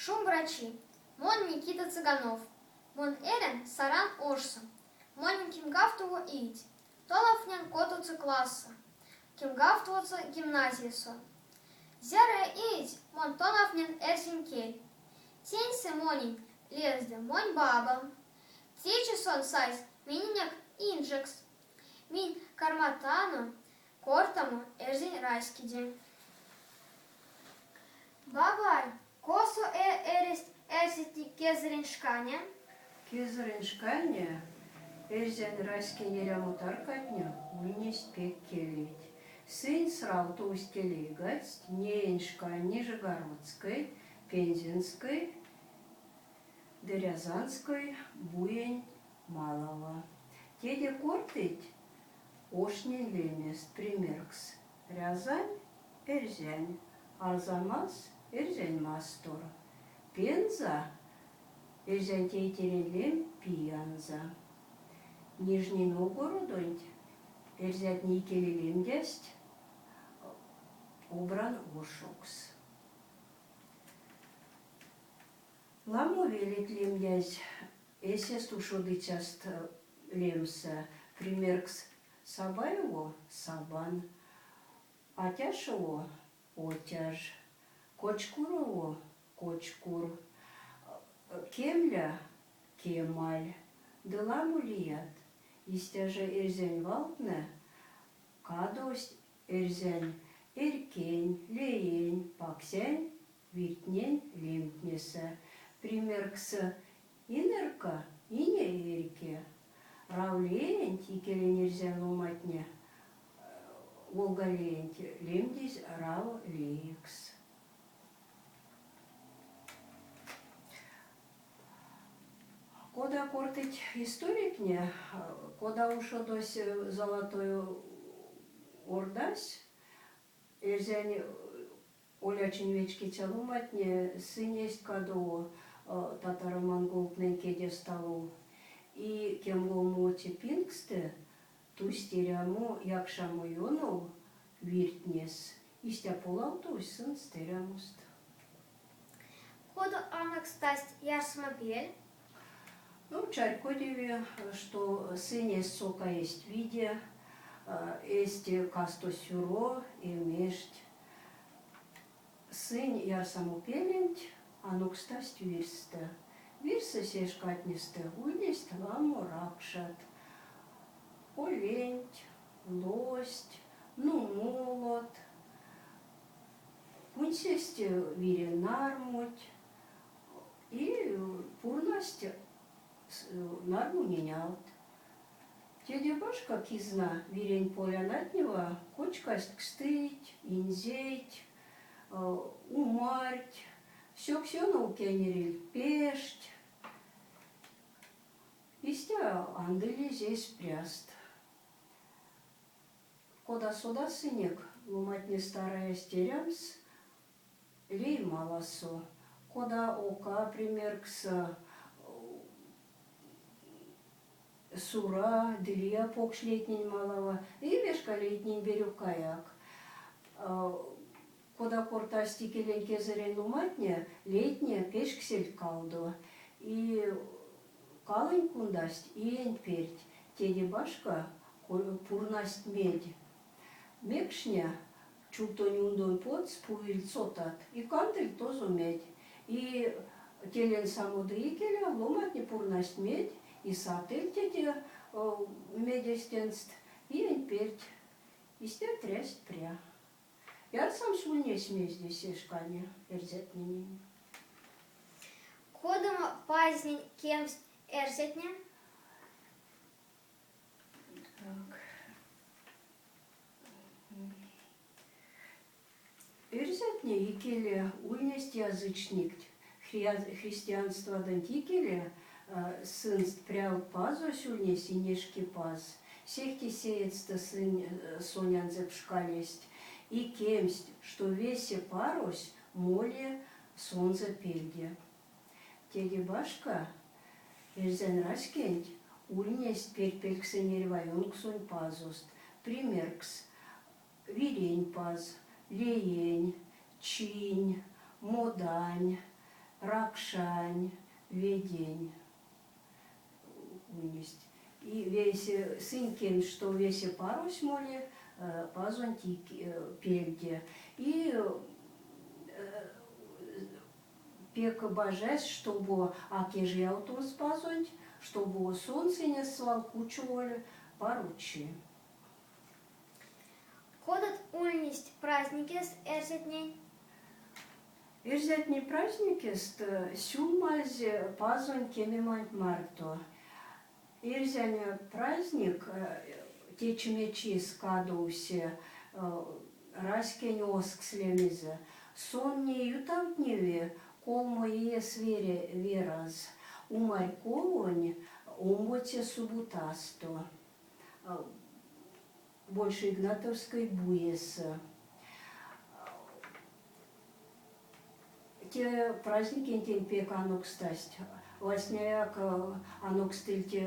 Шумбрачи! Мон Никита Цыганов. Мон эрян Саран ошсо. Монь кемгавтово иеть. Тонавтнян котоце классо, кемгавтовоце гимназиясо. Зярыя иеть мон тонавтнян эрзянь кель. Теньсэ монень лезды монь бабам. Течи сон сась миненек инжекс. Минь карматано кортамо эрзянь раськеде. Бабай, косо эресть эрзятне кезэрень шкане? Кезэрень шкане эрзянь раськень эрямо таркатне ульнесть пек келейть. Сынь сравтовсть келейгадсть неень шкань Нижегородской, Пензенской ды Рязанской буень малава. Теде кортыть оштнень лемест, примеркс, Рязань, Эрзянь, Арзамас, Эрзянь Мастор, Пенза, эрзянь тейтерень лем Пиянза. Нижней Новгородонть эрзятне икеле лемдясть Обран ошокс. Ламо велеть лемдязь эсест ушодыцяст лемсэ, примеркс, Сабаево, Сабан, Атяшево, Отяж, Кочкурово, Кочкур, Кемля, Кемаль ды ламо лият. Истя жо эрзянь валтнэ кадовсть эрзянь эрькень, леень, паксянь виртнень лемтнесэ. Примеркс, Инерка, ине эрьке. Равлеенть икелень эрзянь ломатне Волгалеенть лемдизь Рав леекс. Кода кортыть историктне, кода ушодозь Золотой Ордась, эрзянь Олячинь вечкиця ломатне сынь эзть кадово татаро-монголтнэнь кедест алов и кемголмоце пингстэ тусть эрямо якшамо ёнов виртнес, истя полавтовсь сынст эрямост. Кода анокстасть ярсамопель? Ну, чарькодеви, што сынь эзть сока эзть виде, эзть касто сюро, эмежть. Сынь ярсамопеленть анокстасть вирьстэ. Вирьсэ се шкатнестэ ульнесть ламо ракшат, оленть, лость, нумолот, кундсесть вирень нармунть и пурнасть нармунень алт. Теде башка кизна вирень полянатнева кочкасть кстыйть, инзейть, умарть, сёксёнов кенерильть пешть. Истя андылизь эсь пряст. Кода содасынек, ломатне стараясть эрямс лей маласо, кода Ока примеркс Сура ды лия покш лейтнень малава, и вишка лейтнень берёккаяк. Кода кортасть икелень кезэрень ломантне, лейтне пешксельть калдо. И калонь кундасть иень перть. Теде башка пурнасть медь. Мекшне чувтонь ундонь потс пуиль цотат и кандыль тозо медь. И телень самодо икеле ломантне пурнасть медь и сатыльть теде медесь тенст иень перть. Истя трясть пря. Ярсамс ульнесь мезде се шкане эрзятненень. Кодамо пазнэнь кемсть эрзятне? Так. Эрзятне икеле ульнесть язычникть. Христианствадонть икеле сынст прявт пазось ульнесь Инешкипаз. Сехте сеедьстэ сынь сонянзэ пшкалесть и кемсть, што весе парось моли сонзэ пельде. Теде башка, эрзянь раськенть ульнесть пертьпельксэнь эрьва ёнксонь пазост, примеркс, вирень паз, леень, чинь, модань, Ракшань, ведень ульнесть. И весе сынь кемсть, что весе парось моли Пазонть пельде. И пек бажась, штобу а кежиявтомс Пазонть, штобу сон сынест свал кучоволь парочи. Кодат ульнесть праздникест эрзятнень? Эрзятне праздникест сюлмазь Пазонь кемеманть марто. Эрзянь праздник течимечис кадовсь раськень озкс лемезэ. Сон ней ютавтневи колмо иес вераз, умарьковонь омбоце субутасто. Большеигнатовской буесэ. Те праздникентень пек анокстасть. Васняяк анокстыльть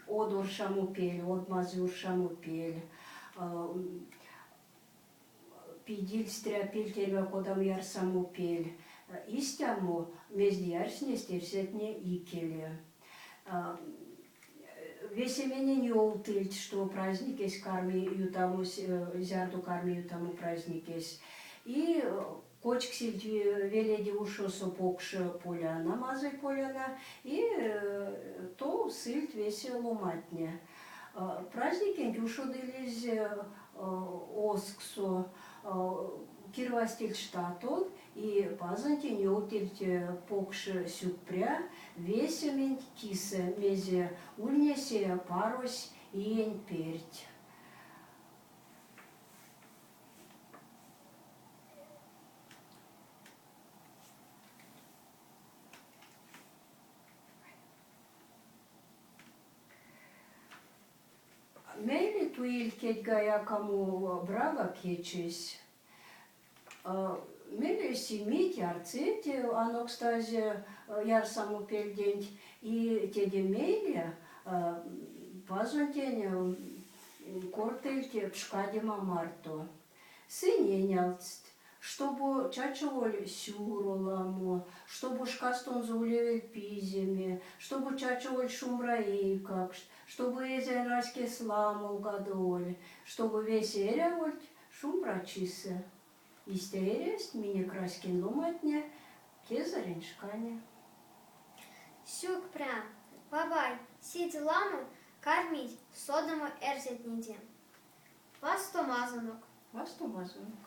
од оршамопель, од мазый оршамопель. Пидильть, стряпильть эрьва кодамо ярсамопель. Истямо мезде ярснесть эрзятне икеле. Весеменень ёвтыльть, что праздникесь карми ютамось, зярдо карми ютамо праздникесь. И кочксильть веледе ушосо покш поляна, мазый поляна, и тов сыльть весе ломантне. Праздникенть ушодылизь озксо, кирвазтильть штатол, И Пазонтень ёвтыльть покш сюкпря весементь кисэ, мезе ульнесь парось иень перть. Мейле туиль кедьга якамо брага кечесь. Мейле симить, ярцыть анокстазь ярсамопельденть. И теде мейле Пазонтень кортыльть пшкадема марто. Сынь энялдсть, штобу чачоволь сюро ламо, штобу шкастонзо улевель пиземе, штобу чачоволь шумбра эйкакшт, штобу эрзянь раськесь ламолгадоволь, штобу весе эрявольть Шумбрачисэ. Истя эрясть минек раськень ломантне кезэрень шкане. Сюкпря, бабай, седе ламо кармить содамо эрзятнеде. Вастомазонок. Вастомазонок.